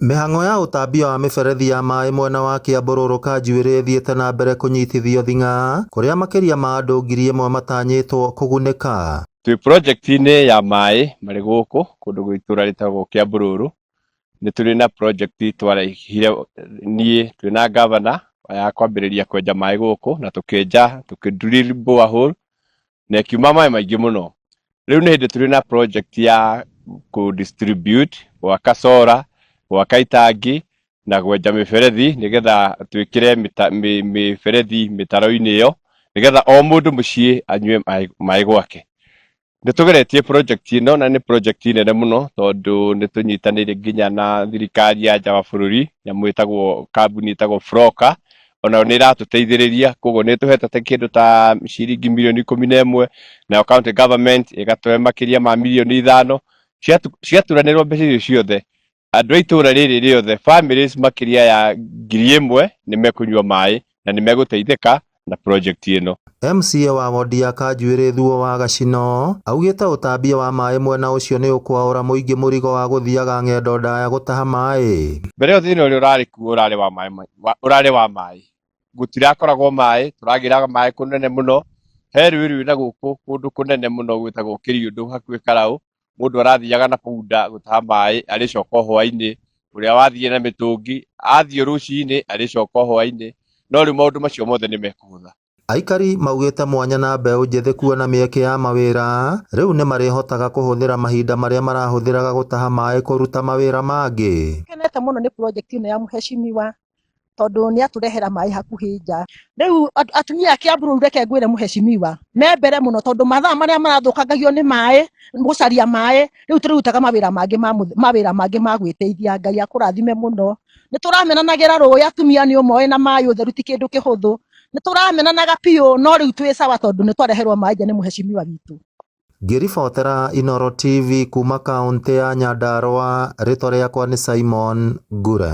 Mĩhang'o ya ũtambia wa mĩberethi ya maĩ mwena wa Kiamburũrũ Kanjuĩrĩ ĩthiĩte na mbere kũnyitithio thing'a kũrĩa makĩria ma andũ 1,000 matanyĩtwo kũgunĩka. Twĩ project-inĩ ya maĩ marĩ gũkũ kũndũ gwĩ itũra rĩtagwo Kiamburũrũ. Nĩ tũrĩ na project twarehire niĩ twĩna governor ya kwambĩrĩria kwenja maĩ gũkũ na tũkĩenja, tũkĩ drill borehole na ĩkiuma maĩ maingĩ mũno. Rĩu nĩ hĩndĩ tũrĩ na project ya kũ distribute, gwaka solar, gwaka itangi na gwenja mĩberethi nĩgetha twĩkĩre mĩberethi mĩtaro-inĩ ĩyo nĩgetha o mũndũ mũciĩ anyue maĩ gwake. Nĩ tũgeretie project ĩno na nĩ project nene mũno tondũ nĩ tũnyitanĩire nginya na thirikari ya nja wa bũrũri, nyamũ ĩtagwo kambuni ĩtagwo Froka, onayo nĩ ĩratũteithĩrĩria, koguo nĩ ĩtũhete ta kĩndũ ta ciringi mirioni 11, nayo county government ĩgatũhe makĩria ma mirioni 5. Ciaturanĩrwo mbeca icio ciothe, andũ a itũra rĩrĩ rĩothe, families makĩria ya 1,000 nĩ mekũnyua maĩ na nĩ megũteithĩka na project ĩno. MCA wa wodi ya Kanjuĩrĩ Thuo wa Gacino augĩte ũtambia wa maĩ mwena ũcio nĩ ũkwaũra mũingĩ mũrigo wa gũthiaga ng'endo ndaya gũtaha maĩ. Mbere ĩyo thĩna ũrĩa ũrarĩ kuo ũrarĩ wa maĩ, ũrarĩ wa maĩ, gũtirakoragwo maĩ, tũragĩraga maĩ kũnene mũno. He rũĩ rwĩna gũkũ kũndũ kũnene mũno gwĩtagwo Kĩriũndũ hakuhĩ Karaũ, mũndũ arathiaga na bunda gũtaha maĩ arĩcoka o hwainĩ, ũrĩa wathiĩ na mĩtũngi athiĩ rũcinĩ arĩcoka o hwainĩ, no rĩu maũndũ macio mothe nĩ mekũhũtha. Aikari maugĩte mwanya na mbeũ njĩthĩ kuona mĩeke ya mawĩra rĩu nĩmarĩhotaga kũhũthĩra mahinda marĩa marahũthĩraga gũtaha maĩ kũruta mawĩra mangĩ. Kenete mũno nĩ project ĩno ya mũhecimiwa tondũ nĩ atũrehera maĩ hakuhĩ nja. Rĩu atumia a Kiambu reke ngwĩre mũhecimiwa me mbere mũno tondũ mathaa marĩa marathũkangagio nĩ maĩ gũcaria maĩ, rĩu tũrĩrutaga mawĩra mangĩ ma mawĩra mangĩ ma gwĩteithia. Ngai akũrathime mũno. Nĩ tũramenanagĩra rũĩ, atumia nĩ ũmoĩ na maĩ ũtheru ti kĩndũ kĩhũthũ. Nĩ tũramenanaga biũ no rĩu twĩ sawa tondũ nĩ twareherwo maĩ nja nĩ mũhecimiwa witũ. Ngĩribotera Inooro TV kuma kaũntĩ ya Nyandarua, rĩtwa rĩakwa nĩ Simon Ngure.